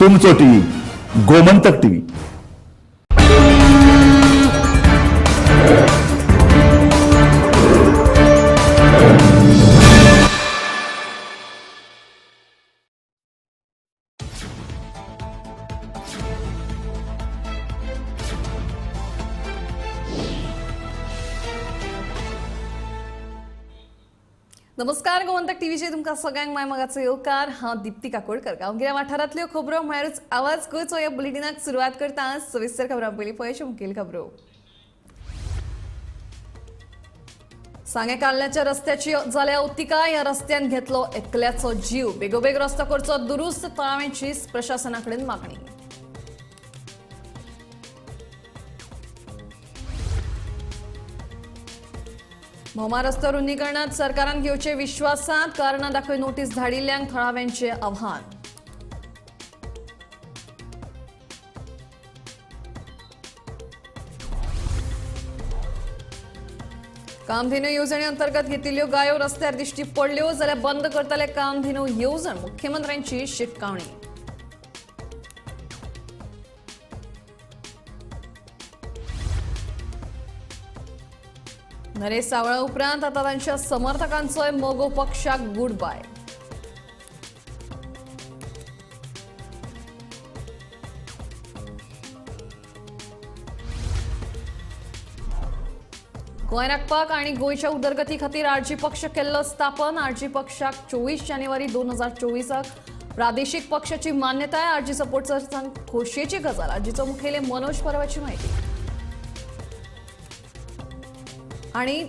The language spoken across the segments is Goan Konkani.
तुमचो टीव्ही गोमंतक टीव्ही। नमस्कार, गोमंतक टीव्हीचे तुमकां सगळ्यांक माय मोगाचो येवकार। हांव दीप्ती काकोडकर। गांवगिऱ्या वाठारांतल्यो खबरो म्हळ्यारूच आवाज गोंयचो ह्या बुलेटिनाक सुरवात करता। सविस्तर खबरां पयलीं पळयच्यो मुखेल खबरो। सांगें कालण्याच्या रस्त्याची जाल्या अवतिकाय, ह्या रस्त्यान घेतलो एकल्याचो जीव। बेगोबेग रस्तो करचो दुरुस्त, थळाव्यांची प्रशासना कडेन मागणी। भोमा रस्तो रुंदीकरणात सरकारान घेवचे विश्वासांत, कारणां दाखय नोटीस धाडिल्ल्यांक थळाव्यांचे आव्हान। कामधेनू येवजणे अंतर्गत घेतिल्ल्यो गायो रस्त्यार दिश्टी पडल्यो जाल्यार बंद करतले कामधेनू येवजण, मुख्यमंत्र्यांची शिटकावणी। नरेश सावळा उपरांत आता तांच्या समर्थकांचोय मगो पक्षाक गुड बाय। गोंय राखपाक आनी गोंयच्या उदरगती खातीर आरजी पक्ष केल्लो स्थापन। आरजी पक्षाक 24 जानेवारी 2024 प्रादेशिक पक्षाची मान्यताय। आरजी सपोर्टर्सांक खोशयेची गजाल, आरजीचो मुखेली मनोज परबाची म्हायती। आणि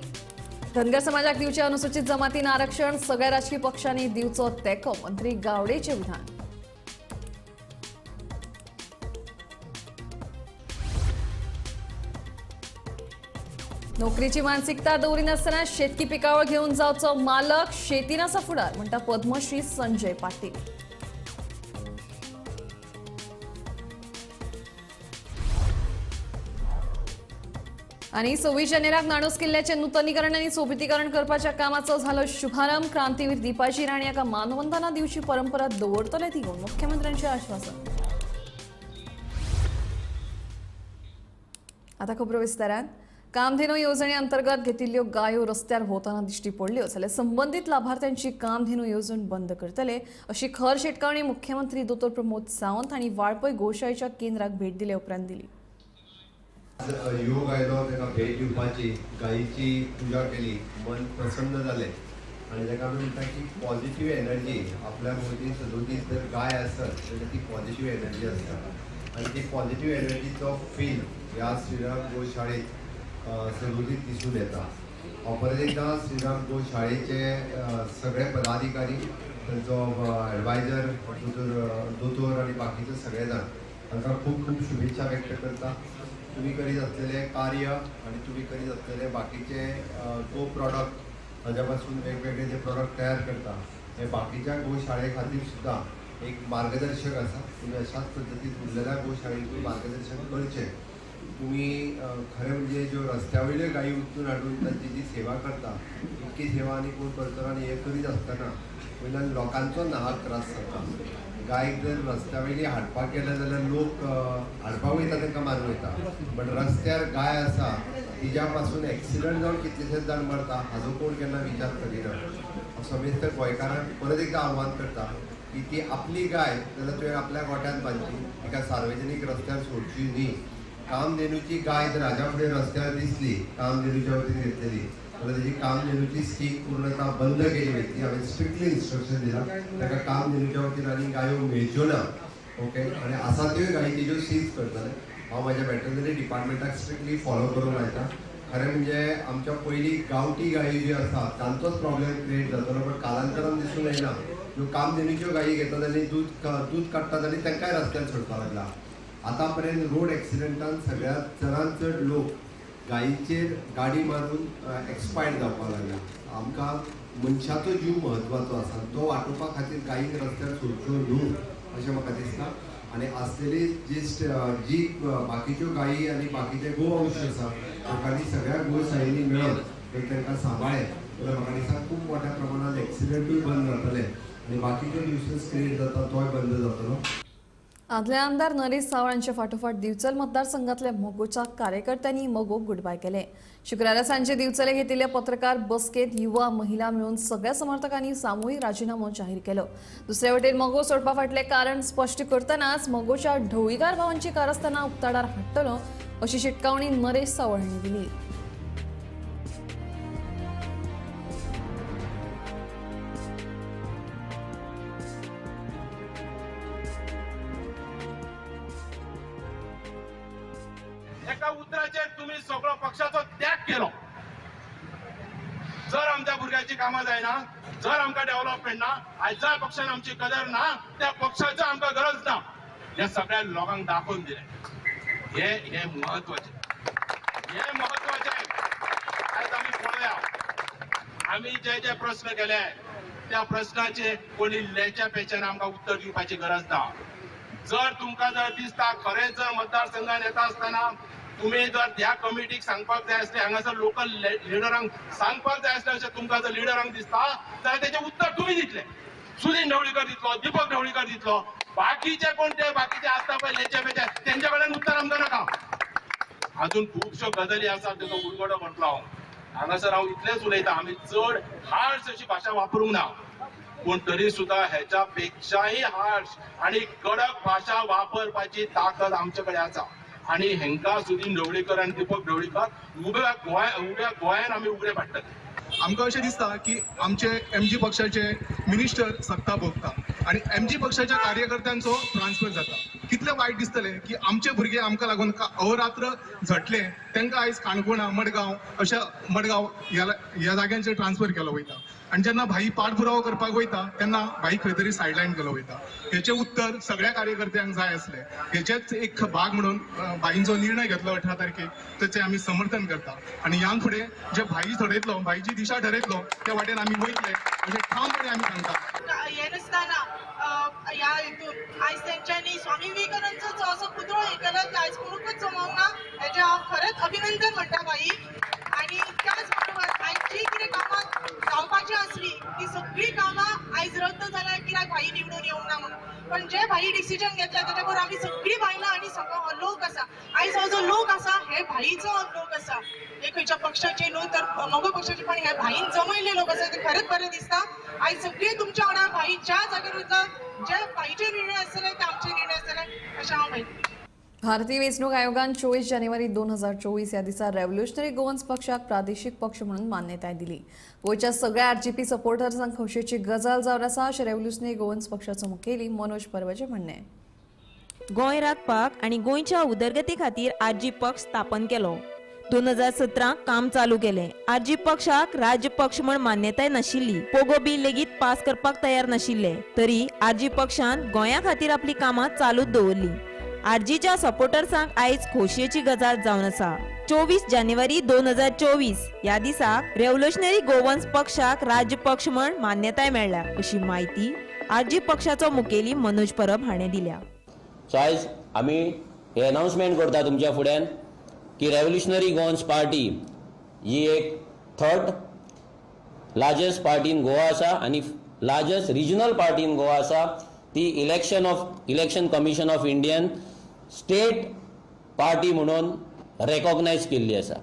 धनगर समाजाक दिवचे अनुसूचित जमातीन आरक्षण, सगळ्या राजकीय पक्षांनी दिवचो तेंको, मंत्री गावडेचे विधान। नोकरीची मानसिकता दवरिनासतना शेतकी पिकावळ घेवन जावचो मालक, शेतीन आसा फुडार, म्हणटा पद्मश्री संजय पाटील। आणि 26 जानेवारीक नाणूस किल्ल्याचे नूतनीकरण आणि सोबितीकरण करपाच्या कामाचो झालो शुभारंभ। क्रांतीवीर दीपाजी राणे हाका मानवंदना दिवची परंपरा दवरतले तिगोवन, मुख्यमंत्र्यांचे आश्वासन। आता खबरो विस्तारान। कामधेनू येवजणे अंतर्गत घेतिल्ल्यो गायो रस्त्यार भोंवतना दिश्टी पडल्यो जाल्यार संबंदीत लाभार्थ्यांची कामधेनू येवजण बंद करतले अशी खर शिटकावणी मुख्यमंत्री दोतोर प्रमोद सावंत हांणी वाळपय गोशाळेच्या केंद्राक भेट दिले उपरांत दिली। योग आयलो ताका भेट दिवपाची, गायीची पुजा केली, मन प्रसन्न जालें आनी ताका आमी म्हणटा की पॉझिटिव्ह एनर्जी आपल्या भोंवती सदोदीस जर गाय आसत जाल्यार ती पॉझिटिव्ह एनर्जी आसता आनी ती पॉझिटिव्ह एनर्जीचो फील ह्या श्रीराम गोशाळेत सदोदीत दिसून येता। हांव परत एकदां श्रीराम गोशाळेचे सगळे पदाधिकारी, तांचो एडवायजर दोतोर आनी बाकीचे सगळे जाण तांकां खूब खूब शुभेच्छा व्यक्त करता। तुम्ही करीत असलेले कार्य आणि तुम्ही करीत असलेले बाकीचे गो प्रॉडक्ट, ताज्या पासून वेगवेगळे जे प्रॉडक्ट तयार करता हे बाकीच्या गोशाळे खातीर सुद्दां एक मार्गदर्शक आसा। तुम्ही अशाच पद्दतीन उरलेल्या गोशाळेकूय मार्गदर्शन करचें। तुम्ही खरें म्हणजे ज्यो रस्त्या वयल्यो गायी उचलून हाडून तांची जी सेवा करता, इतकी सेवा आनी कोण करतलो आनी हें करीत आसतना वयल्यान लोकांचो नाहक त्रास जाता। गायक जर रस्त्या वयली हाडपाक गेले जाल्यार लोक हाडपाक वयता, तांकां मारून वयता, बट रस्त्यार गाय आसा तिज्या पासून एक्सिडंट जावन कितलेशेच जाण मरता हाजो कोण केन्ना विचार करिना। हांव समेस्त गोंयकारांक परत एकदां आव्हान करता की ती आपली गाय जाल्यार तुवें आपल्या गोठ्यांत बांदची, तिका सार्वजनीक रस्त्यार सोडची न्ही। कामधेनूची गाय जर हाज्या फुडें रस्त्यार दिसली, कामधेनूच्या वतीन घेतलेली जाल्यार तेजी कामधेनूची स्कीम पूर्णता बंद केली वयतली। हांवें स्ट्रिक्टली इन्स्ट्रक्शन दिलां ताका कामधेनूच्या वतीन आनी गायो मेळच्यो ना, ओके, आनी आसा त्योय गायी तेज्यो सीज करतले। हांव म्हाज्या वेटरनरी डिपार्टमेंटाक स्ट्रिक्टली फॉलो करूंक लायता। खरें म्हणजे आमच्या पयलीं गांवठी गायी ज्यो आसा तांचोच प्रॉब्लेम क्रिएट जातलो, बट कालांतरान दिसून येना ज्यो कामधेनूच्यो गायी घेतात आनी दूद काडटात आनी तांकांय रस्त्यार सोडपाक लागला। आतां पर्यंत रोड एक्सिडंटान सगळ्यांत चडांत चड लोक गायीचेर गाडी मारून एक्सपायर्ड जावपाक लागला। आमकां मनशाचो जीव म्हत्वाचो आसा, तो वाटोवपा खातीर गायीक रस्त्यार सोडच्यो न्हू अशें म्हाका दिसता। आनी आसलेली जी बाकीच्यो गायी आनी बाकीचे गोवंश आसा लोकांनी सगळ्या गोशाळींनी मेळून जर तांकां सांबाळ्ळें जाल्यार म्हाका दिसता खूब मोठ्या प्रमाणात एक्सिडंटूय बंद जातले आनी बाकीच्यो न्यूसन्स क्रिएट जाता तोय बंद जातलो। आदले आमदार नरेश सावळ हांच्या फाटोफाट दिवचल मतदारसंघातल्या मगोच्या कार्यकर्त्यांनी मगो गुडबाय केले। शुक्रारा सांजे दिवचले घेतिल्ल्या पत्रकार बसकेत युवा महिला मिळून सगळ्या समर्थकांनी सामूहिक राजीनामो जाहीर केलो। दुसरे वटेन मगो सोडपा फाटले कारण स्पष्ट करतनाच मगोच्या ढवळीकार भावांची कारस्थानां उक्ताडार हाडटलो अशी शिटकावणी नरेश सावळ हांणी दिली। एका उतराचेर तुम्ही सगळो पक्षाचो त्याग केलो। जर आमच्या भुरग्याची कामां जायना, जर आमकां डेव्हलपमेंट ना, आयज ज्या पक्षान आमची कदर ना, त्या पक्षाचो आमकां गरज ना, हे सगळ्या लोकांक दाखोवन दिलें। हे हे म्हत्वाचें, हे म्हत्वाचें। आयज आमी पळोवया, आमी जे जे प्रस्न केले त्या प्रस्नाचे कोणी लेच्या पेच्यान आमकां उत्तर दिवपाची गरज ना। जर तुमकां जर दिसता खरेंच जर मतदारसंघान येता आसतना तुम्ही जर ह्या कमिटीक सांगपाक जाय आसलें, हांगासर लोकल लिडरांक सांगपाक जाय आसलें, अशें तुमकां जर लिडरांक दिसता जाल्यार तेचें उत्तर तुमी दितले। सुदीन ढवळीकर दितलो, दीपक ढवळीकर दितलो, बाकीचे कोण ते बाकीचे आसता पळय लेचे पेचे तेंच्या कडल्यान उत्तर आमकां नाका। अजून खुबश्यो गजाली आसात तेजो उलगडो करतलो हांव। हांगासर हांव इतलेंच उलयतां, आमी चड हार्श अशी भाशा वापरूंक ना, पूण तरी सुद्धा ह्याच्या पेक्षाही हार्श आणि कडक भाशा वापरपाची ताकद आमचे कडेन आसा। आणि हेंका सुदीन ढवळीकर आनी दीपक ढवळीकर उब्या गोंयान आमी उगडे पाडटले। आमकां अशें दिसता की आमचे एमजी पक्षाचे मिनिस्टर सत्ता भोगता आनी एमजी पक्षाच्या कार्यकर्त्यांचो ट्रान्सफर जाता। कितलें वायट दिसतलें की आमचे भुरगे आमकां लागून अहोरात्र झटले, तांकां आयज काणकोणा, मडगांव अशा मडगांव ह्या जाग्यांचेर ट्रान्सफर केलो वयता आनी जेन्ना भाई पाठपुरावो करपाक वयता तेन्ना भाई खंय तरी सायडलायन केलो वयता। हेचें उत्तर सगळ्या कार्यकर्त्यांक जाय आसलें। हेचेच एक भाग म्हणून भाईंचो निर्णय घेतलो 18 तारखेक, ताचें आमी समर्थन करता आनी ह्यान फुडें जे भाई ठरयतलो, भाईची दिशा ठरयतलो त्या वाटेन आमी वयतले अशें ठामपणे आमी सांगता। हे नासतना ह्या हितून आयज तेंच्यांनी स्वामी विवेकानंदचो जो असो पुतळो हे केलो की आयज कोणूकच जमोंक ना, हेजें हांव खरेंच अभिनंदन म्हणटा भाई। आनी त्याच बरोबर आयज जी कितें कामां जावपाची आसली ती सगळीं कामां आयज रद्द जाल्या कित्याक भाई निवडून येवंक ना म्हणून। पण जे भाई डिसिजन घेतले तेच्या बरोबर आमी सगळीं बायलां आनी सगळो हो लोक आसा, आयज हो जो लोक आसा हे भाईचो लोक आसा, हे खंयच्या पक्षाचे न्हू तर मगो पक्षाचे, पण हे भाईन जमयल्ले लोक आसा, ते खरेंच बरें दिसता। आयज सगळीं तुमच्या वांगडा भाई ज्या जाग्यार वयता, जे भाईचे निर्णय आसतले ते आमचे निर्णय आसतले अशें हांव म्हणटा। भारतीय वेंचणूक आयोगान 24 जानेवारी 2024 ह्या दिसा रेव्होल्युशनरी गोवन्स पक्षाक प्रादेशिक पक्ष म्हणून मान्यताय दिली। गोंयच्या सगळ्या आरजीपी सपोर्टर्सांक खोशयेची गजाल जावन आसा अशें रेव्होल्युशनरी गोवन्स पक्षाचो मुखेली मनोज परबाचें म्हणणें। गोंय राखपाक आनी गोंयच्या उदरगती खातीर आरजी पक्ष स्थापन केलो। 2017 काम चालू केलें। आरजी पक्षाक राज्य पक्ष म्हण मान्यताय नाशिल्ली, पोगो बिल लेगीत पास करपाक तयार नाशिल्ले, तरी आरजी पक्षान गोंया खातीर आपली कामां चालूच दवरली। आरजीच्या सपोर्टर्सांक आयज खोशयेची गजाल जावन आसा। 24 जानेवारी 2024 ह्या दिसाक रेव्होल्युशनरी गोवन्स पक्षाक राज्य पक्ष म्हण मान्यताय मेळ्ळ्या अशी म्हायती आरजी पक्षाचो मुखेली मनोज परब हाणें दिल्या। सो आयज आमी हे अनाउन्समेंट करता तुमच्या फुड्यान की रेव्होल्युशनरी गोवन्स पार्टी ही एक third largest party in Goa आसा आनी largest regional party in Goa आसा। ती election commission of Indian state party म्हणून रेकॉग्नायज केल्ली आसा।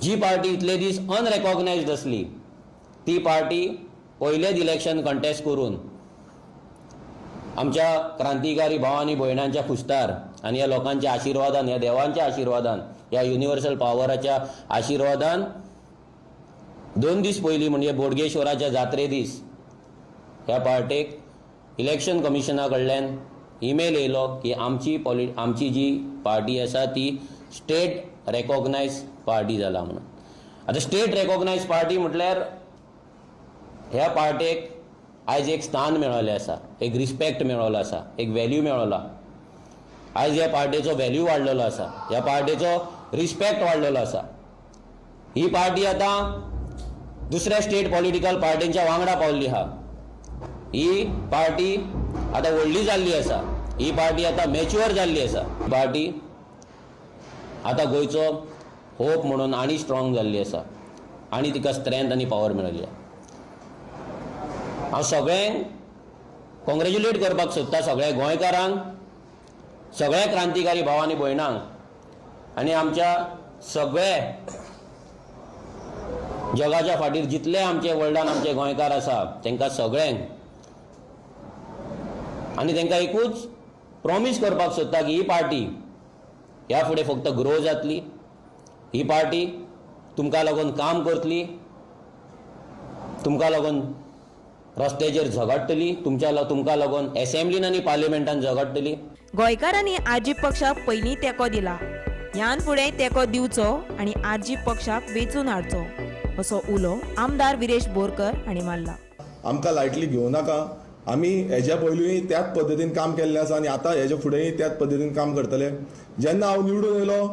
जी पार्टी इतले दीस अनरेकॉग्नायज्ड आसली ती पार्टी पयलेच इलेक्शन कंटेस्ट करून आमच्या क्रांतिकारी भाव आनी भयणांच्या खुस्तार आनी ह्या लोकांच्या आशिर्वादान, ह्या देवांच्या आशिर्वादान, ह्या युनिवर्सल पावराच्या आशिर्वादान 2 दीस पयलीं म्हणजे बोडगेश्वराच्या जात्रे दीस ह्या पार्टेक इलेक्शन कमिशना कडल्यान ईमेल येयलो की आमची जी पार्टी आसा ती स्टेट रेकॉग्नायज पार्टी जाला म्हणून। आतां स्टेट रेकॉग्नायज पार्टी म्हटल्यार ह्या पार्टेक आयज एक स्थान मेळिल्लें आसा, एक रिस्पेक्ट मेळिल्लो आसा, एक व्हॅल्यू मेळिल्लो। आयज ह्या पार्टेचो व्हॅल्यू वाडलेलो आसा, ह्या पार्टेचो रिस्पेक्ट वाडलेलो आसा। ही पार्टी आतां दुसऱ्या स्टेट पॉलिटिकल पार्टींच्या वांगडा पावल्ली आहा। ही पार्टी आतां व्हडली जाल्ली आसा, ही पार्टी आतां मॅच्युअर जाल्ली आसा। पार्टी आतां गोंयचो होप म्हणून आनी स्ट्रॉंग जाल्ली आसा आनी तिका स्ट्रेंथ आनी पावर मेळिल्ली आसा। हांव सगळ्यांक कॉंग्रेच्युलेट करपाक सोदता, सगळ्या गोंयकारांक सगळ्या क्रांतिकारी भावांनी भयणांक आनी आमच्या सगळे जगाच्या फाटीर जितले आमचे वर्ल्डान आमचे गोंयकार आसा तांकां सगळ्यांक आनी तांकां एकूच प्रॉमीस करपाक सोदता की ही पार्टी ह्या फुडें फक्त ग्रो जातली, ही पार्टी तुमकां लागून काम करतली, तुमकां लागून रस्त्याचेर झगडटली, तुमकां लागून एसेंब्लीन आनी पार्लिमेंटान झगडटली. गोंयकारांनी आरजी पक्षाक पयलीं तेंको दिला, ह्यान फुडें तेंको दिवचो आनी आरजी पक्षाक वेंचून हाडचो असो उलो आमदार विरेश बोरकर हांणी मारला. आमकां लायटली घेवं नाका, आमी हेज्या पयलूय त्याच पद्दतीन काम केल्लें आसा आनी आतां हेज्या फुडेंय त्याच पद्दतीन काम करतले. जेन्ना हांव निवडून येयलो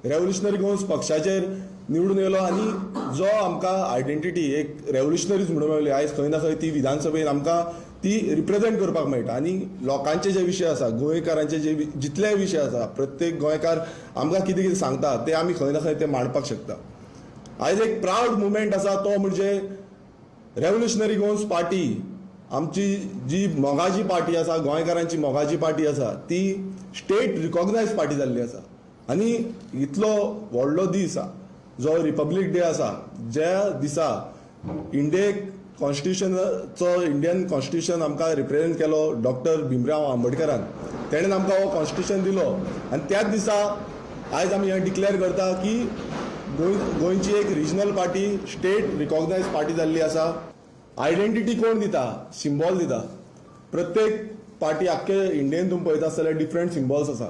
रेव्होल्युशनरी गोवन्स पक्षाचेर निवडून येयलो आनी जो आमकां आयडेंटिटी एक रेव्होल्युशनरीज म्हणून मेळ्ळी, आयज खंय ना खंय ती विधानसभेन आमकां ती रिप्रेजेंट करपाक मेळटा आनी लोकांचे जे विशय आसा, गोंयकारांचे जे जितले विशय आसा, प्रत्येक गोंयकार आमकां कितें कितें सांगता ते आमी खंय ना खंय ते मांडपाक शकता. आयज एक प्रावड मुवमेंट आसा तो म्हणजे रेव्होल्युशनरी गोवन्स पार्टी, आमची जी मोगाची पार्टी आसा, गोंयकारांची मोगाची पार्टी आसा, ती स्टेट रिकॉग्नायज पार्टी जाल्ली आसा. आनी इतलो व्हडलो दीस जो रिपब्लीक डे आसा, ज्या दिसा इंडियेक कॉन्स्टिट्युशनाचो इंडियन कॉन्स्टिट्युशन आमकां रिप्रेजेंट केलो डॉक्टर भीमराव आंबेडकरान, तेणेन आमकां हो कॉन्स्टिट्युशन दिलो आनी त्याच दिसा आयज आमी हें डिक्लेअर करता की गोंयची एक regional party, state recognise party जाल्ली आसा. आयडेंटिटी कोण दिता? सिम्बॉल दिता. प्रत्येक पार्टी आख्खे इंडियेन तुमी पळयता आसतले डिफरंट सिम्बॉल्स आसा,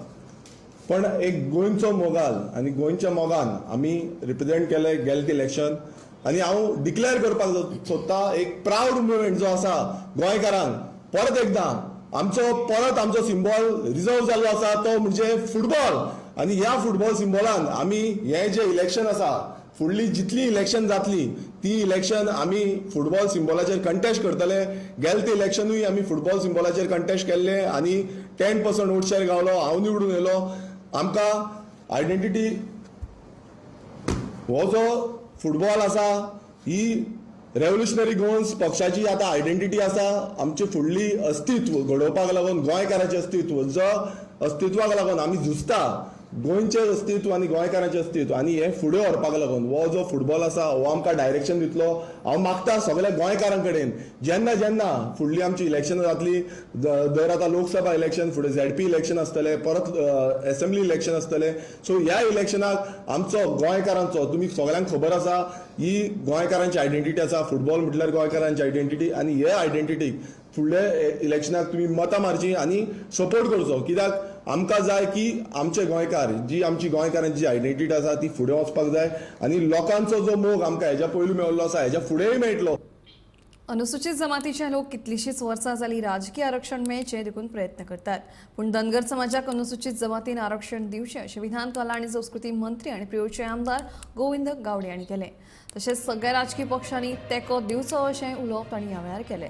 पण एक गोंयचो मोगाल आनी गोंयच्या मोगान आमी रिप्रेजेंट केले गेले इलेक्शन. आनी हांव डिक्लेअर करपाक सोदता एक प्रावड मुवमेंट जो आसा गोंयकारांक, परत एकदां आमचो परत आमचो सिम्बॉल रिजर्व जाल्लो आसा तो म्हणजे फुटबॉल. आनी ह्या फुटबॉल सिम्बॉलान आमी हें जें इलेक्शन आसा, फुडली जितली इलेक्शन जातली ती इलेक्शन आमी फुटबॉल सिम्बॉलाचेर कंटेस्ट करतले. गेले ते इलेक्शनूय आमी फुटबॉल सिम्बॉलाचेर कंटेस्ट केल्ले आनी 10% वोट शेअर गावलो, हांव निवडून येयलो. आमकां आयडेंटिटी हो जो फुटबॉल आसा ही रेव्होल्युशनरी गोवन्स पक्षाची आतां आयडेंटिटी आसा. आमची फुडली अस्तित्व घडोवपाक लागून, गोंयकाराचें अस्तित्व, जो अस्तित्वाक लागून आमी झुजता, गोंयचें अस्तित्व आनी गोंयकारांचें अस्तित्व, आनी हें फुडें व्हरपाक लागून हो जो फुटबॉल आसा हो आमकां डायरेक्शन दितलो. हांव मागता सगळ्या गोंयकारां कडेन, जेन्ना जेन्ना फुडली आमची इलेक्शनां जातली, दर आतां लोकसभा इलेक्शन, फुडें झेडपी इलेक्शन आसतलें, परत एसेंब्ली इलेक्शन आसतलें, सो ह्या इलेक्शनाक आमचो गोंयकारांचो, तुमी सगळ्यांक खबर आसा ही गोंयकारांची आयडेंटिटी आसा, फुटबॉल म्हटल्यार गोंयकारांची आयडेंटिटी. आनी हे आयडेंटिटीक फुडल्या इलेक्शनाक तुमी मतां मारची आनी सपोर्ट करचो, कित्याक आमकां जाय की आमचे गोंयकार, जी आमची गोंयकारांची जी आयडेंटिटी आसा ती फुडें वचपाक जाय आनी लोकांचो जो मोग आमकां हेज्या पयलू मेळिल्लो आसा हेज्या फुडेंय मेळटलो. अनुसूचित जमातीचे लोक कितलीशीच वर्सां जाली राजकीय आरक्षण मेळचें देखून प्रयत्न करतात, पूण धनगर समाजाक अनुसूचित जमातीन आरक्षण दिवचें अशें विधान कला आनी संस्कृती मंत्री आनी प्रियोळचे आमदार गोविंद गावडे हांणी केलें. तशेंच सगळ्या राजकीय पक्षांनी तेंको दिवचो अशें उलोवप तांणी ह्या वेळार केलें.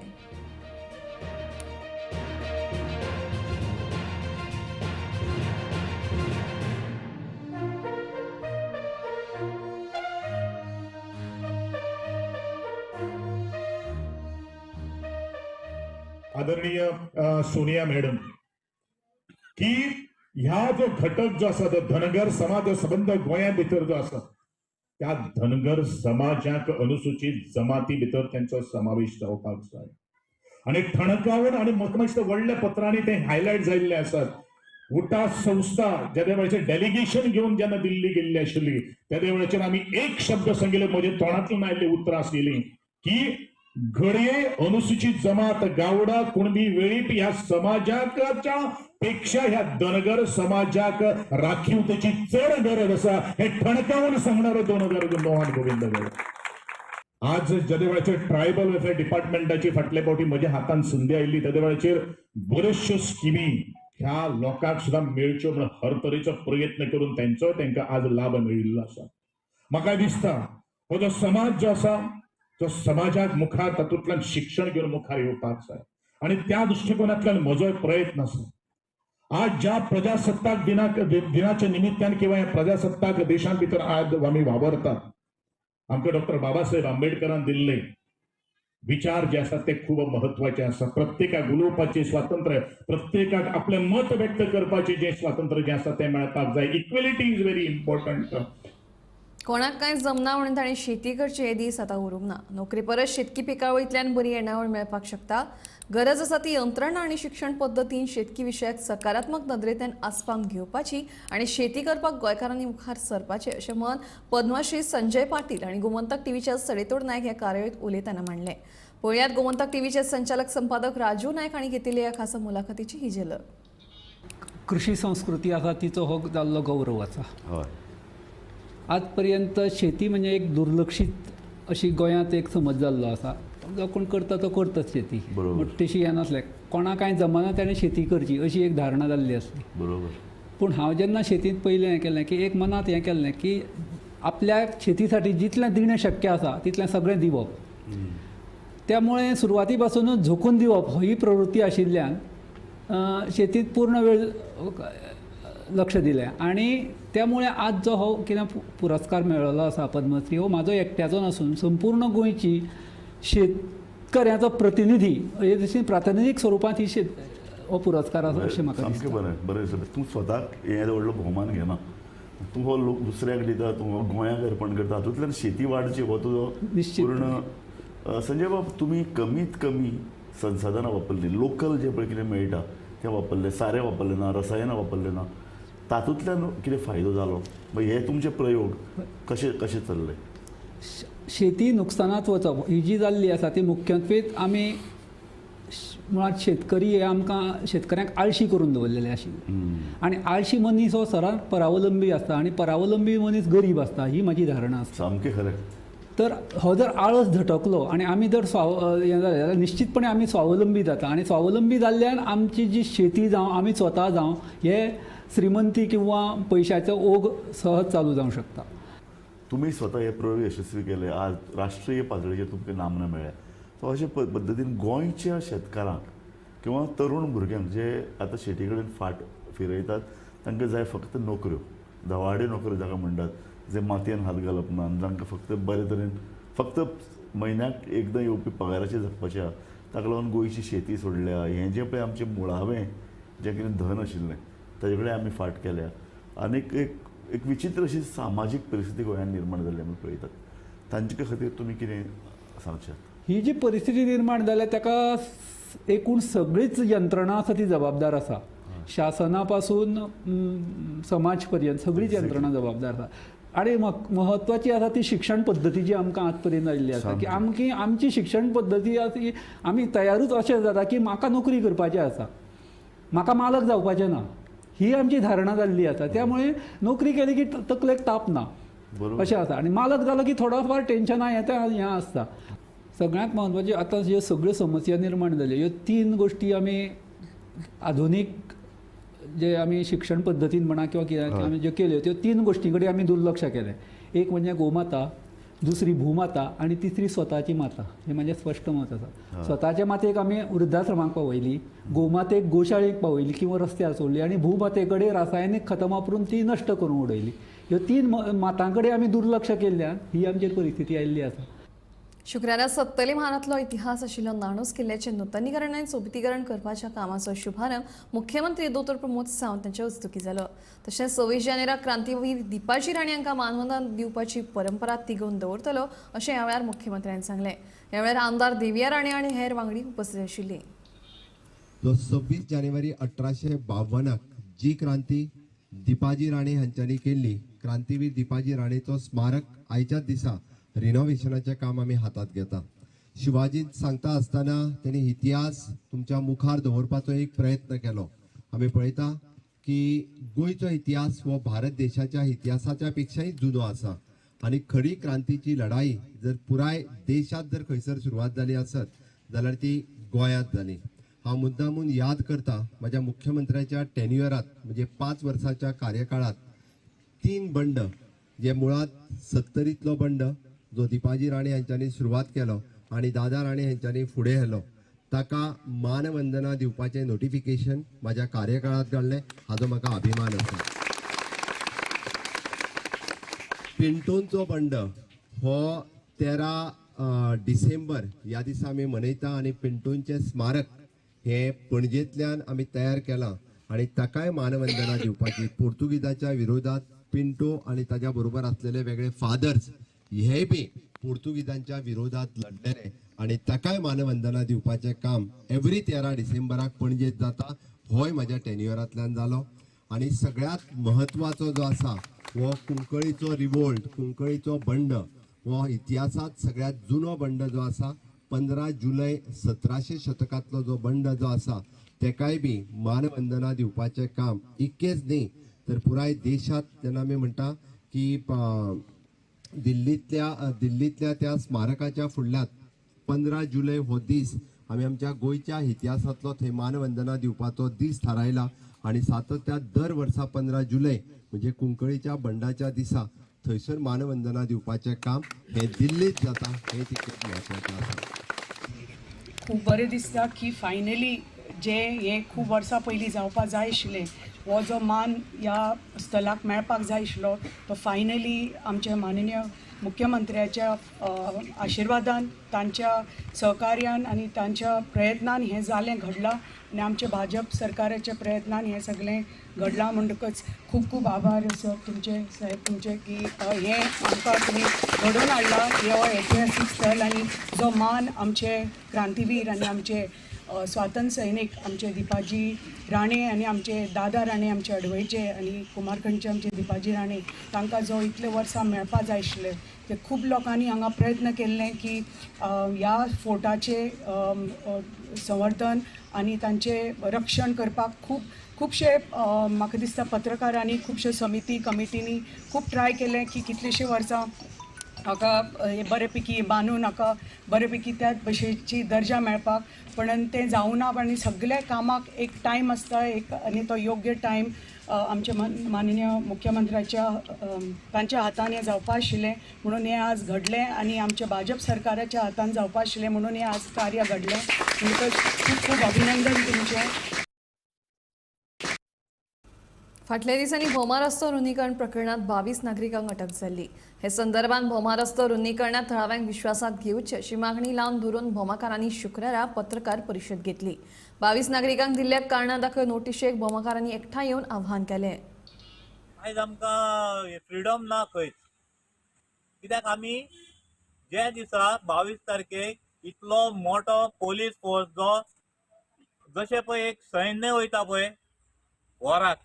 आदरणीय सोनिया मॅडम की ह्या जो घटक जो आसा तो धनगर समाज जो संबंद गोंया भितर जो आसा त्या धनगर समाजाक अनुसूचित जमाती भितर तेंचो समावेश जावपाक जाय आनी ठणकावन आनी म्हाका मातशें व्हडल्या पत्रांनी ते हायलायट जाल्ले आसात. उटा संस्था जेन्ना वेळाचेर डेलिगेशन घेवन जेन्ना दिल्ली गेल्ली आशिल्ली तेद्या वेळाचेर आमी एक शब्द सांगिल्ले, म्हज्या तोंडांतल्यान आयिल्ली उतरां आसलेली की घडये अनुसूचित जमात गावडा कुणबी वेळीप ह्या समाजाच्या पेक्षा ह्या धनगर समाजाक राखीवतेची चड गरज आसा हे ठणकावन सांगणारो 2009 गोविंद गावडे. आज जेदे वेळाचेर ट्रायबल वेलफेअर डिपार्टमेंटाची फाटले फावटी म्हज्या हातान संदी आयिल्ली तेदे वेळाचेर बऱ्योचश्यो स्किमी ह्या लोकांक सुद्दां मेळच्यो म्हणून हर तरेचो प्रयत्न करून तेंचो तेंकां आज लाभ मेळिल्लो आसा. म्हाका दिसता हो जो समाज जो आसा तो समाजाक मुखार तातूंतल्यान शिक्षण घेवन मुखार येवपाक जाय आनी त्या दृश्टिकोनांतल्यान म्हजोय प्रयत्न आसा. आज ज्या प्रजासत्ताक दिनाच्या निमित्तान किंवा ह्या प्रजासत्ताक देशां भितर आज आमी वावरतात, आमकां डॉक्टर बाबासाहेब आंबेडकरान दिल्ले विचार जे आसात ते खूब महत्वाचे आसा. प्रत्येकाक उलोवपाचें स्वातंत्र्य, प्रत्येकाक आपलें मत व्यक्त करपाचें जें स्वातंत्र्य जें आसा तें मेळपाक जाय. Equality is very important. कोणाक कांय जमना म्हणून ताणें शेती करचे हे दीस आतां उरूंक ना. नोकरी परस शेतकी पिकावळींतल्यान बरी येणावळ मेळपाक शकता. गरज आसा ती यंत्रणा आनी शिक्षण पद्दतीन शेतकी विशयाक सकारात्मक नदरेंतल्यान आसपावन घेवपाची आनी शेती करपाक गोंयकारांनी मुखार सरपाचें अशें मत पद्मश्री संजय पाटील आनी गोमंतक टीव्हीच्या सडेतोड नायक ह्या कार्यावळींत उलयतना मांडलें. पळयात गोमंतक टीव्हीचे संचालक संपादक राजू नायक हांणी घेतिल्ली ह्या खासा मुलाखतीची ही झलक. कृषी संस्कृती आसा तिचो हो जाल्लो गौरव आसा. आजपर्यंत शेती म्हणजे एक दुर्लक्षित अशी गोंयांत एक समज जाल्लो आसा. जो कोण करता तो करताच शेती, बट तशी हें नासलें. कोणाक कांय जमना ताणें शेती करची अशी एक धारणा जाल्ली आसली. बरोबर. पूण हांव जेन्ना शेतींत पयलें हें केलें की एक मनांत हें केल्लें की आपल्या शेती साठी जितलें दिणें शक्य आसा तितलें सगळें दिवप. त्यामुळे सुरवाती पासूनच झोकून दिवप ही प्रवृत्ती आशिल्ल्यान शेतींत पूर्ण वेळ लक्ष दिलें आनी त्यामुळे आज जो हो कितें पुरस्कार मेळिल्लो आसा पद्मश्री हो म्हाजो एकट्याचो नासून संपूर्ण गोंयची शेतकऱ्याचो प्रतिनिधी हे जशी प्रातिनिधीक स्वरुपांत ही हो पुरस्कार आसा अशें म्हाका दिसता. सामकें बरें बरें दिसता. तूं स्वताक हें व्हडलो भोवमान घेना, तूं हो लोक दुसऱ्याक दिता, तूं हो गोंयाक अर्पण करता, हातूंतल्यान शेती वाडची हो तुजो पूर्ण. संजय बाब, तुमी कमीत कमी संसाधनां वापरलीं, लोकल जें पळय कितें मेळटा तें वापरलें, सारें वापरलें ना, रसायनां वापरलें ना, तातूंतल्यान कितें फायदो जालो? हे तुमचे प्रयोग कशे कशे चल्ले? शेती नुकसानात वचप ही जी जाल्ली आसा ती मुख्यत्वेत आमी मुळांत शेतकरी हे आमकां शेतकऱ्यांक आळशी करून दवरलेले आशिल्ले आनी आळशी मनीस हो सरांत परावलंबी आसता आनी परावलंबी मनीस गरीब आसता ही म्हाजी धारणा आसा. सामकें खरें. तर हो जर आळस झटकलो आनी आमी जर हें जालें जाल्यार निश्चितपणे आमी स्वावलंबी जाता आनी स्वावलंबी जाल्ल्यान आमची जी शेती जावं आमी स्वता जावं हे श्रीमंती किंवा पयशाचो ओघ सहज चालू जावंक शकता. तुमी स्वता हे प्रयोग यशस्वी केले, आज राष्ट्रीय पातळीचेर तुमकां नामना मेळ्ळ्या. सो अशे पद्दतीन गोंयच्या शेतकारांक किंवा तरुण भुरग्यांक जे आतां शेती कडेन फाट फिरयतात तांकां जाय फक्त नोकऱ्यो, धवाड्यो नोकऱ्यो जाका म्हणटात, जे मातयेन हात घालप ना आनी जांकां फक्त बरे तरेन फक्त म्हयन्याक एकदां येवपी पगाराचेर जगपाचें आहा, ताका लागून गोंयची शेती सोडल्या. हें जें पळय आमचें मुळावें जें कितें धन आशिल्लें ताजे कडेन आमी फाट केल्या आनीक एक एक विचित्र अशी सामाजीक परिस्थिती गोंयांत निर्माण जाल्ली आमी पळयतात. तांचे खातीर तुमी कितें सांगशात? ही जी परिस्थिती निर्माण जाल्या ताका एकूण सगळीच यंत्रणा आसा ती जबाबदार आसा. शासना पासून समाज पर्यंत सगळीच यंत्रणा जबाबदार आसा. आनी म्हत्वाची आसा ती शिक्षण पद्दती जी आमकां आज पर्यंत आयिल्ली आसा की आमकी आमची शिक्षण पद्दती आसा ती आमी तयारूच अशें जाता की म्हाका नोकरी करपाची आसा, म्हाका मालक जावपाचें ना, ही आमची धारणा जाल्ली आसा. त्यामुळे नोकरी केली की तकलेक ताप ना अशें आसा आनी मालक जालो की थोडो फार टेन्शनां येता हें आसता. सगळ्यांत म्हत्वाची आतां ह्यो सगळ्यो समस्या निर्माण जाल्यो ह्यो तीन गोश्टी आमी आधुनीक जे आमी शिक्षण पद्दतीन म्हणा किंवा कितें आमी ज्यो केल्यो त्यो तीन गोश्टी कडेन आमी दुर्लक्ष केलें. एक म्हणजे गोमाता, दुसरी भूमाता आनी तिसरी स्वताची माता. हें म्हाजें स्पश्ट मत आसा. स्वताच्या मातेक आमी वृद्धाश्रमाक पावयली, गोमातेक गोशाळेक पावयली किंवा रस्त्यार सोडली आनी भूमाते कडेन रासायनीक खतां वापरून ती नश्ट करून उडयली. ह्यो तीन मातां कडेन आमी दुर्लक्ष केल्ल्यान ही आमचेर परिस्थिती आयिल्ली आसा. शुक्रारा सत्तरी म्हालांतलो इतिहास आशिल्लो नाणूस किल्ल्याचें नुतनीकरण आनी सोबितीकरण करपाच्या कामाचो शुभारंभ मुख्यमंत्री दोतोर प्रमोद सावंत हांच्या हस्तुकीं जालो. तशेंच 26 जानेवारीक क्रांतीवीर दीपाजी राणे हांकां मानवंदना दिवपाची परंपरा तिगोवन दवरतलो अशें ह्या वेळार मुख्यमंत्र्यान सांगलें. ह्या वेळार आमदार देविया राणे आनी हेर वांगडी उपस्थित आशिल्ली. जो 26 जानेवारी 1852 जी क्रांती दीपाजी राणे हांच्यांनी केल्ली, क्रांतीवीर दीपाजी राणेचो स्मारक आयच्याच दिसा रिनोव्हेशनाचें काम आमी हातांत घेता. शिवाजीन सांगता आसतना तेणी इतिहास तुमच्या मुखार दवरपाचो एक प्रयत्न केलो. आमी पळयता की गोंयचो इतिहास हो भारत देशाच्या इतिहासाच्या पेक्षाय जुनो आसा आनी खरी क्रांतीची लढाई जर पुराय देशांत जर खंयसर सुरवात जाली आसत जाल्यार ती गोंयांत जाली. हांव मुद्दामून याद करता म्हज्या मुख्यमंत्र्याच्या टेन्युअरात म्हणजे 5 वर्साच्या कार्यकाळात 3 बंड जे मुळात 70तलो बंड जो दीपाजी राणे हांच्यांनी सुरवात केलो आनी दादा राणे हांच्यांनी फुडें व्हेलो ताका मानवंदना दिवपाचें नोटिफिकेशन म्हाज्या कार्यकाळांत घाल्लें, हाजो म्हाका अभिमान आसा. पिंटोनचो बंड हो 13 डिसेंबर ह्या दिसा आमी मनयता आनी पिंटोंचें स्मारक हें पणजेंतल्यान आमी तयार केलां आनी ताकाय मानवंदना दिवपाची. पोर्तुगीजाच्या विरोधात पिंटो आनी ताज्या बरोबर आसलेले वेगळे फादर्स हे बी पोर्तुगीजांच्या विरोधात लढलेले आनी ताकाय मानवंदना दिवपाचें काम एवरी 13 डिसेंबराक पणजेंत जाता. होय म्हाज्या टेन्युअरांतल्यान जालो. आनी सगळ्यांत म्हत्वाचो जो आसा हो कुंकळीचो रिवोल्ट, कुंकळीचो बंड, हो इतिहासांत सगळ्यांत जुनो बंड जो आसा 15 जुलय 1700 शतकांतलो जो बंड जो आसा तेकाय बी मानवंदना दिवपाचें काम इतकेंच न्ही तर पुराय देशांत जेन्ना आमी म्हणटा की दिल्लींतल्या त्या स्मारकाच्या फुडल्यात 15 जुलय हो दीस आमी आमच्या गोंयच्या इतिहासांतलो थंय मानवंदना दिवपाचो दीस थारायला आनी सातत्यान दर वर्सा 15 जुलय म्हणजे कुंकळीच्या बंडाच्या दिसा थंयसर मानवंदना दिवपाचें काम हें दिल्लींत जाता, हें तितकेंच म्हत्वाचें आसा. खूब बरें दिसता की फायनली जे हें खूब वर्सां पयलीं जावपा जाय आशिल्लें, हो जो मान ह्या स्थलाक मेळपाक जाय आशिल्लो तो फायनली आमच्या माननीय मुख्यमंत्र्याच्या आशिर्वादान, तांच्या सहकार्यान आनी तांच्या प्रयत्नान हें जालें, घडलां आनी आमच्या भाजप सरकाराच्या प्रयत्नान हें सगळें घडलां. म्हणटकच खूब खूब आभार सर तुमचे, साहेब तुमचे, की हें आमकां तुमी घडोवन हाडलां हो ऐतिहासीक स्थल आनी जो मान आमचे क्रांतीवीर आनी आमचे स्वातंत्र्य सैनीक आमचे दीपाजी राणे आनी आमचे दादा राणे, आमचे अडवयचे आनी कुमारखंडचे आमचे दीपाजी राणे, तांकां जो इतले वर्सां मेळपा जाय आशिल्ले ते खूब लोकांनी हांगा प्रयत्न केल्ले की ह्या फोर्टाचें संवर्धन आनी तांचें रक्षण करपाक खूब खुबशे म्हाका दिसता पत्रकारांनी, खुबशे समिती कमिटींनी खूब ट्राय केलें की कितलेशे वर्सां हाका बरेपैकी बांदून हाका बरेपैकी त्या भशेची दर्जा मेळपाक, पण तें जावना. आनी सगल्या कामाक एक टायम आसता एक, आनी तो योग्य टायम आमच्या माननीय मुख्यमंत्र्याच्या तांच्या हातान हें जावपा आशिल्लें म्हणून हें आज घडलें आनी आमच्या भाजप सरकाराच्या हातान जावपा आशिल्लें म्हणून हें आज कार्य घडलें. म्हणटकच खूब खूब अभिनंदन तुमचें. फाटल्या दिसांनी भोमा रस्तो रुंदीकरण प्रकरणात 22 नागरिकांक अटक जाल्ली. हे संदर्भात भोमा रस्तो रुंदीकरणात थळाव्यांक विश्वासात घेवचे अशी मागणी लावन धरून भोमाकारांनी शुक्रारा पत्रकार परिशद घेतली. 22 नागरिकांक दिल्ल्या कारणां दाखय नोटिशेक भोमाकारांनी एकठांय येवन आव्हान केलें. आयज आमकां फ्रिडम ना खंयच, कित्याक आमी ज्या दिसा 22 तारखेक इतलो मोठो पोलीस फोर्स जो जशें पळय एक सैन्य वयता पळय वराक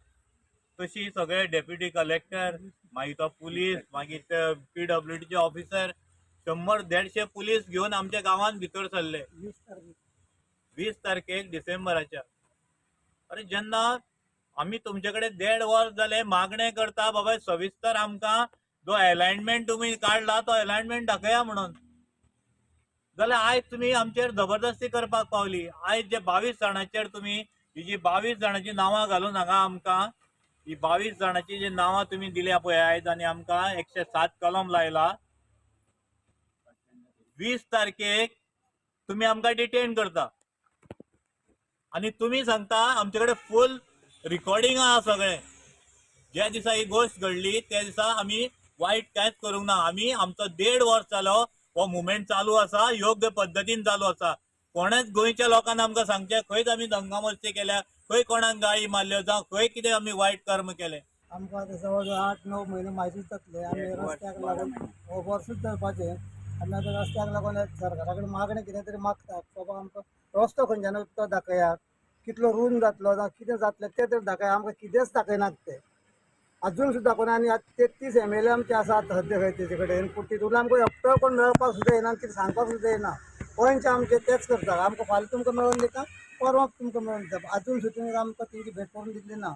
तशी सगळे डेप्युटी कलेक्टर, मागीर तो पुलीस, मागीर ते PWDचे ऑफिसर 100-150 पुलीस घेवन आमच्या गांवांत भितर सरले 20 तारखेक डिसेंबराच्या. अरे जेन्ना आमी तुमचे कडेन 1.5 वर्स जाले मागणें करता बाबा सविस्तर आमकां जो एलायनमेंट तुमी काडला तो एलायनमेंट दाखया म्हणून, जाल्यार आयज तुमी आमचेर जबरदस्ती करपाक पावली. आयज जे 22 जाणांचेर तुमी ही जी 22 जाणांची नांवां घालून हांगा आमकां ही 22 जाणांची जी नांवां तुमी दिल्या पळय आयज आनी आमकां 107 कलम लायला. 20 तारखेक तुमी आमकां डिटेन करता आनी तुमी सांगता आमचे कडेन फूल रिकॉर्डिंग आहा सगळें. ज्या दिसा ही गोश्ट घडली त्या दिसा आमी वायट कांयच करूंक ना. आमी आमचो 1.5 वर्स जालो हो मुवमेंट चालू आसा, योग्य पद्दतीन चालू आसा. कोणेच गोंयच्या लोकांना आमकां सांगचें खंयच आमी दंगामस्ती केल्या, खंय कोणाक गाळी मारल्यो जावं खंय कितें आमी वायट कर्म केलें. आमकां आतां जवळ जवळ 8-9 म्हयने म्हायतीच जातले आमी रस्त्याक लागून हो वर्सूच जावपाचें. आमी आतां रस्त्याक लागून सरकारा कडेन मागणें कितें तरी मागतात बाबा आमकां रस्तो खंयच्यान तो दाखयात, कितलो रूंद जातलो जावं कितें जातलें तें तरी दाखया. आमकां कितेंच दाखयनात ते अजून सुद्दां दाखयना. आनी आतां 33 MLA आमचे आसात सद्या खंय तेजे कडेन, पूण तितूंतल्यान आमकां एकटो कोण मेळपाक सुद्दां येना, कितें सांगपाक सुद्दां येना. पंच आमचे तेच करतात, आमकां फाल्यां तुमकां मेळोवन दिता, परवां तुमकां मेळोवन दिता, अजून सुद्दां आमकां तेंची भेट करून दितली ना.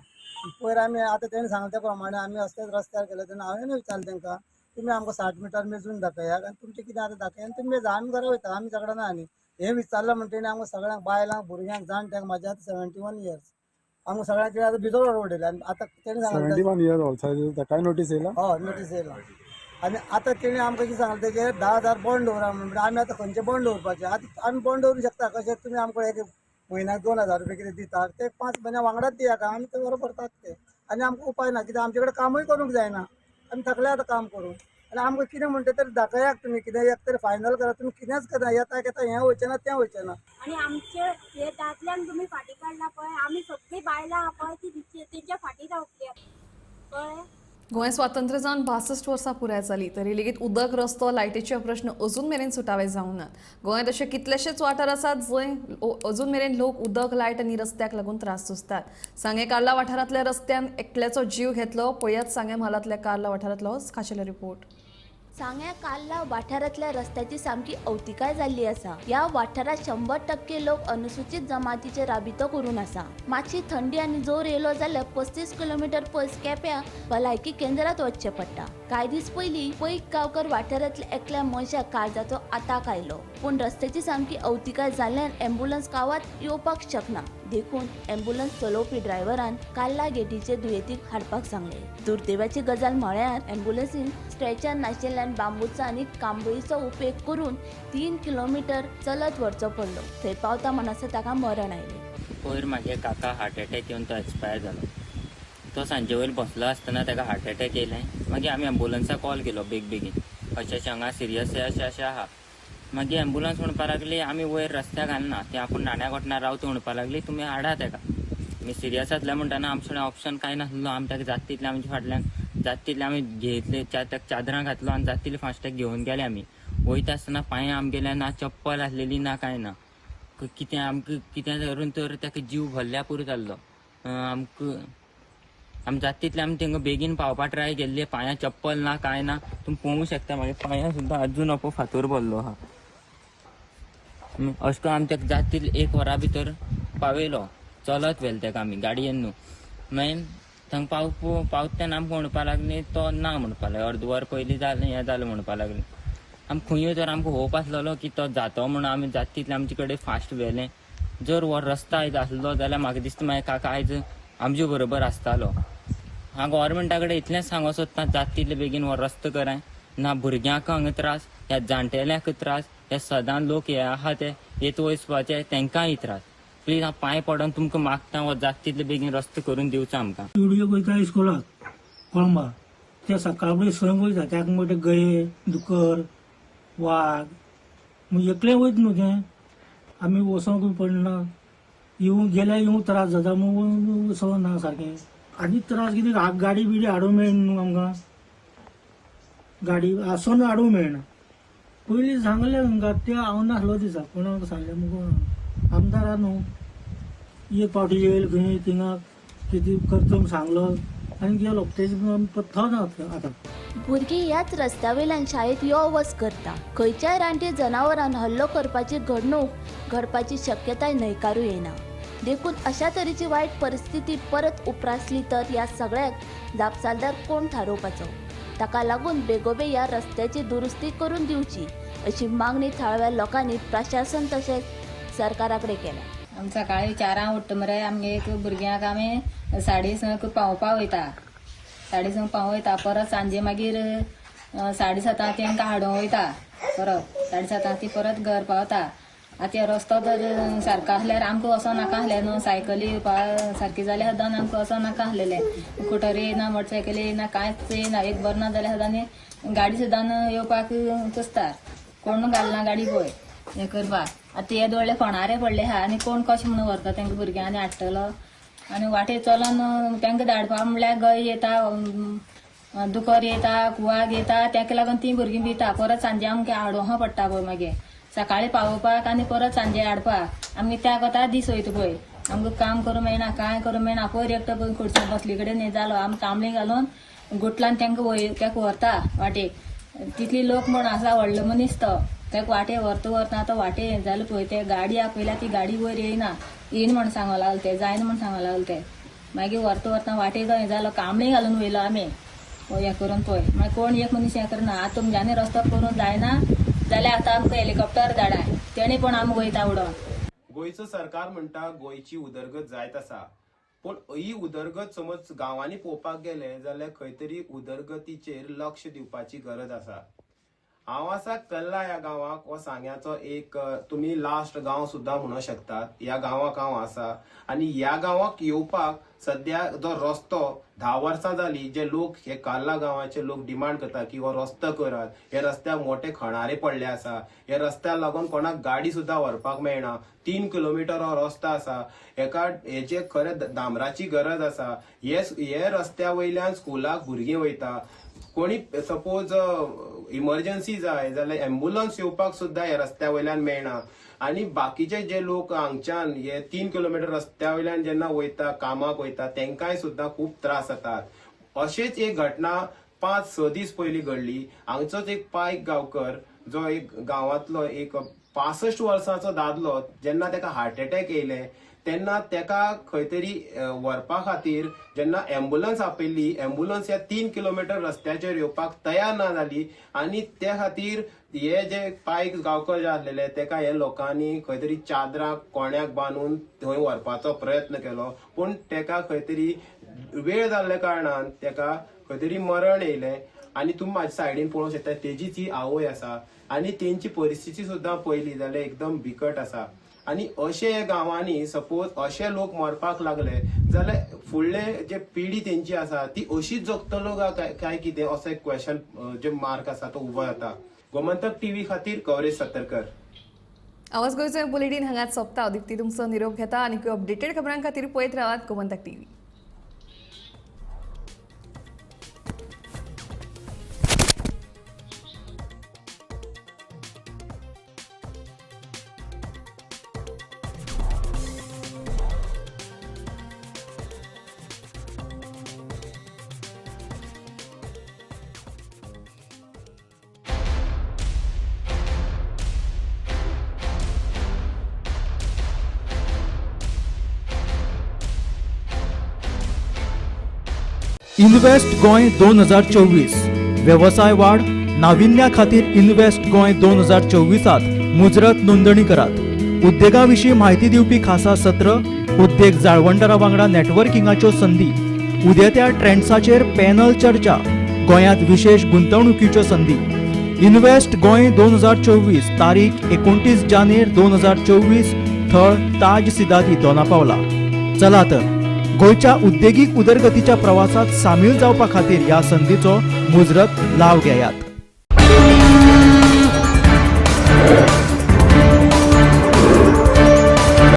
पयर आमी आतां तेणें सांगलें त्या प्रमाणे आमी असलेच रस्त्यार गेले तेन्ना हांवें विचारलें तांकां तुमी आमकां 60 मिटर मेजून दाखयात आनी तुमचें कितें आतां दाखयात आनी तुमी मेजा, आमी घरा वयता, आमी झगडना. आनी हें विचारलें म्हणटा तेणी आमकां सगळ्यांक बायलांक भुरग्यांक जाणट्यांक, म्हाज्या आतां 71 इयर्स, आमकां सगळ्यांक तेणी आतां भितर उडयलें. आनी आतां तेणी सांगलें 71 इयर ऑल्सो ताकाय नोटीस येयला, हय नोटीस येयला. आनी आतां तेणी आमकां कितें सांगलें तेजेर 10,000 बॉन्ड दवरा म्हणून. आमी आतां खंयचे बॉन्ड दवरपाचे? आतां आमी बॉन्ड दवरूंक शकता कशें? तुमी आमकां एक म्हयन्याक 2,000 रुपया कितें दितात ते 5 म्हयन्या वांगडाच दियात, आमी ते बरोबर भरतात ते. आनी आमकां उपाय ना, कित्याक आमचे कडेन कामूय करूंक जायना, आमी थकले आतां काम करून. आनी आमकां कितें म्हणटा तरी दाखयात तुमी, कितें एक तरी फायनल करा, तुमी कितेंच करा, येता येता हें वचना ना तें वचना ना. आनी आमचे हे दादल्यांक तुमी फाटीं काडला पळय, आमी सगळीं बायलां पळय ती तेंच्या फाटीं रावतली कळ्ळें. गोंय स्वातंत्र्य जावन 62 वर्सां पुराय जाली तरी लेगीत उदक, रस्तो, लायटीचे प्रश्न अजून मेरेन सुटावे जावंक नात. गोंयांत अशे कितलेशेच वाठार आसात जंय अजून मेरेन लोक उदक, लायट आनी रस्त्याक लागून त्रास सोंसतात. सांगें कार्ला वाठारांतल्या रस्त्यान एकल्याचो जीव घेतलो. पळयात सांगें म्हालांतल्या कार्ला वाठारांतलो खाशेलो रिपोर्ट. सांग्या कार्ला वाठारांतल्या रस्त्याची सामकी अवतिकाय जाल्ली आसा. ह्या वाठारांत 100% लोक अनुसूचित जमातीचे राबितो करून आसा. मातशी थंडी आनी जोर येयलो जाल्यार 35 किलोमिटर पयस केप्यां भलायकी केंद्रांत वचचें पडटा. कांय दीस पयलीं पै गांवकर वाठारांतल्या एकल्या मनशाक काळजाचो आताक आयलो, पूण रस्त्याची सामकी अवतिकाय जाल्ल्यान ॲम्ब्युलन्स गांवांत येवपाक शकना. देखून ॲम्ब्युलन्स चलोवपी ड्रायव्हरान कार्ला गेटीचे दुयेंतीक हाडपाक सांगलें. दुर्दैवाची गजाल म्हळ्यार ॲम्ब्युलन्सीन स्ट्रेचर नाशिल्ल्यान बांबूचो आनी कांबळीचो उपेग करून 3 किलोमिटर चलत व्हरचो पडलो. थंय पावता म्हणसर ताका मरण आयलें. पयर म्हागे काका हार्ट अटॅक येवन तो एक्सपायर जालो. तो सांजे वयर बसलो आसतना ताका हार्ट अटॅक येयलें. मागीर आमी ॲम्ब्युलन्साक कॉल केलो बेग बेगीन, अशें अशें हांगा सिरियस अशें अशें आहा. मागीर ॲम्ब्युलन्स म्हणपाक लागली आमी वयर रस्त्याक घालना, ते आपूण नाण्या कोटणार रावता म्हणपाक लागली, तुमी हाडा ताका. आमी सिरियस आसले म्हणटना आमचे ऑप्शन कांय नासलो. आमी ताका जाता तितलें आमच्या फाटल्यान जाता तितलें आमी घेतले, ताका चादरां घातलो आनी जाता तितले फास्ट ताका घेवन गेले. आमी वयता आसतना पांयां आमगेल्या ना चप्पल आसलेली ना कांय ना, कितें आमकां कितें करून तर ताका जीव भरल्या पुरो जाल्लो. आमकां आमी जाता तितलें आमी तांकां बेगीन पावपा ट्राय केल्ले. पांयां चप्पल ना कांय ना, तुमी पळोवंक शकता म्हागे पांयां सुद्दां अजून अपो फातोर भरलो आहा. अशें करून आमी ताका जाता तितलें 1 वरा भितर पावयलो. चलत व्हेलें ताका आमी गाडयेन न्हू. मागीर थंग पावता तेन्ना आमकां म्हणपाक लागली तो ना म्हणपाक लागलो, अर्द वर पयलीं जालें हें जालें म्हणपाक लागलें. आमी खंय तर आमकां होप आसलेलो की तो जातो म्हणून आमी जाता तितलें आमचे कडेन फास्ट व्हेलें. जर हो रस्तो आयज आसलो जाल्यार म्हाका दिसता मागीर काका आयज आमचे बरोबर आसतालो. हांव गव्हर्मेंटा कडेन इतलेंच सांगूंक सोदता, जाता तितले बेगीन हो रस्तो कराय. ना भुरग्यांक हांगा त्रास, ह्या जाणटेल्यांक त्रास, हे सदां लोक हे आहा ते येत वचपाचे तेंकांय त्रास. प्लीज हांव पांय पडोन तुमकां मागता, हो जाता तितले बेगीन रस्तो करून दिवचो आमकां. चेडूं वयता इस्कोलाक कोळंबा, ते सकाळ फुडें 6 वयता, ताका म्हणटा गये, दुकर, वाग, मागीर एकलें वयता न्हू तें. आमी वचोंक पडना, येवंक गेल्यार येवंक त्रास जाता, म्हूण वचना सारकें. आनी त्रास कितें, गाडी बिडी हाडूंक मेळना न्हू आमकां, गाडी आसून हाडूंक मेळना. पयलीं सांगलें आमकां, ते हांव नासलो दिसा, कोणाक सांगलें मुगो आमदारा न्हू, एक फावटी येयल खंय थिंगा कितें करता म्हूण सांगलो आनी गेलो, तेजे पत्तो ना आतां. भुरगीं ह्याच रस्त्यावेल्यान शाळेंत यो वच करता. खंयच्याय रानटी जनावरान हल्लो करपाची घडणूक घडपाची शक्यताय न्हयकारूं येना. देखून अशा तरेची वायट परिस्थिती परत उप्रासली तर ह्या सगळ्याक जापसालदार कोण थारोवपाचो? ताका लागून बेगोबेग ह्या रस्त्याची दुरुस्ती करून दिवची अशी मागणी थळाव्या लोकांनी प्रशासन तशेंच सरकारा कडेन केल्या. आमी सकाळी 4 उठ्ठा मरे, आमगे एक भुरग्यांक आमी 6:30 पावोवपा वयता, 6:30 पावयता. परत सांजे मागीर 7:30 तेंकां हाडूंक वयता, परत 7:30 ती परत घर पावता. आतां रस्तो जर सारको आसल्यार आमकां वचों नाका आसलें न्हू, सायकली येवपा सारकी जाल्यार सुद्दां आमकां वचों नाका आसलेलें. स्कुटरी येयना, मोटरसायकली येयना, कांयच येयना. एक बरें ना जाल्यार सुद्दां गाडी सुद्दां येवपाक कुस्तार, कोण घालना गाडी पळय हें करपाक. आतां हे व्हडले फोणारे पडले आहा आनी कोण कशें म्हणून व्हरता तेंकां भुरग्यांनी हाडटलो. आनी वाटेर चलोन तेंकां धाडपा म्हणल्यार गय येता, दुकर येता, वाग येता, तेका लागून तीं भुरगीं भिता. परत सांजे आमकां हाडूंक पडटा पळय, मागीर सकाळी पावोवपाक आनी परत सांजे हाडपाक. आमगे त्या कोता दीस वयता पळय, आमकां काम करूंक मेळना, कांय करूंक मेळना. पयर एकटो पळय खुर्ची बसली कडेन हें जालो, आमी कांबळी घालून गुटलान तेंकां तेका व्हरता वाटेक. तितली लोक म्हण आसा, व्हडलो मनीस तो, तेका वाटे व्हरता व्हरता तो वाटे हें जालें पळय, ते गाडी आपयल्या ती गाडी वयर येयना, येयना म्हण सांगो लागले ते, जायना म्हण सांगो लागले ते. मागीर व्हरता व्हरता वाटेक हें जालो, कांबळी घालून वयलो आमी हें करून पळय. मागीर कोण एक मनीस हें करना. आतां तुमच्यांनी रस्तो करूंक जायना जाल्यार आतां आमकां हेलिकॉप्टर धाडाय, तेणी पण आमी वयता उडोन. गोंयचो सरकार म्हणटा गोंयची उदरगत जायत आसा, पूण ही उदरगत समज गांवांनी पळोवपाक गेले जाल्यार खंय तरी उदरगतीचेर लक्ष दिवपाची गरज आसा. हांव आसा कल्ला ह्या गांवाक. हो सांग्याचो एक तुमी लास्ट गांव सुद्दां म्हणू शकतात. ह्या गांवाक हांव आसा आनी ह्या गांवाक येवपाक सद्या जो रस्तो 10 वर्सां जाली जे लोक हे कार्ला गांवाचे लोक डिमांड करता की हो रस्तो करात. हे रस्त्याक मोठे खणारे पडले आसा. हे रस्त्याक लागून कोणाक गाडी सुद्दां व्हरपाक मेळना. 3 किलोमिटर हो रस्तो आसा. हेका हेजे खरें डांबराची गरज आसा. हे रस्त्या वयल्यान स्कुलाक भुरगीं वयता. कोणी सपोज इमर्जन्सी जाय जाल्यार एम्बुलन्स येवपाक सुद्दां ह्या रस्त्या वयल्यान मेळना. आनी बाकीचे जे लोक हांगच्यान हे 3 किलोमिटर रस्त्या वयल्यान जेन्ना वयता कामाक वयता तेंकांय सुद्दां खूब त्रास जातात. अशेंच एक घटना 5-6 दीस पयलीं घडली. हांगचोच एक पायक गांवकर जो एक गांवांतलो एक 65 वर्सांचो दादलो जेन्ना तेका हार्ट अटॅक येयले तेन्ना तेका खंय तरी व्हरपा खातीर जेन्ना एम्बुलन्स आपयली, एम्बुलन्स ह्या 3 किलोमिटर रस्त्याचेर येवपाक तयार ना जाली आनी त्या खातीर हे जे पायक गांवकर जे आसलेले तेका हे लोकांनी खंय तरी चादराक कोण्याक बांदून थंय व्हरपाचो प्रयत्न केलो, पूण तेका खंय तरी वेळ जाल्ल्या कारणान तेका खंय तरी मरण येयलें. आनी तुमी म्हाज्या सायडीन पळोवंक शकता तेजीच ही आवय आसा आनी तेंची परिस्थिती सुद्दां पळयली जाल्यार एकदम बिकट आसा. आनी अशे गांवांनी सपोज अशे लोक मरपाक लागले जाल्यार फुडले जे पिढी तेंची आसा ती अशीच जगतलो काय कितें असो एक क्वेश्चन जे मार्क आसा तो उबो जाता. गोमंतक टीव्ही खातीर कवरेज सत्तरकर. आवाज गोंयचो बुलेटीन हांगाच सोंपता. दीप्ती तुमचो निरोप घेता आनी अपडेटेड खबरां खातीर पळयत रावात गोमंतक टीव्ही. इन्व्हेस्ट गोंय 2024 वेवसाय वाड नाविन्या खातीर इन्व्हेस्ट गोंय 2024 मुजरत नोंदणी करात. उद्देगा विशीं म्हायती दिवपी खासा सत्र, उद्देग जाळवणदारा वांगडा नेटवर्किंगाच्यो संदी, उदेत्या ट्रेंड्साचेर पॅनल चर्चा, गोंयांत विशेष गुंतवणुकीच्यो संदी. इन्व्हेस्ट गोंय 2024 तारीख 29 जानेर 2024, थळ ताज सिदादी दोनापावला. चला तर गोंयच्या उद्देगीक उदरगतीच्या प्रवासात सामील जावपा खातीर ह्या संदीचो मुजरत लाव घेयात.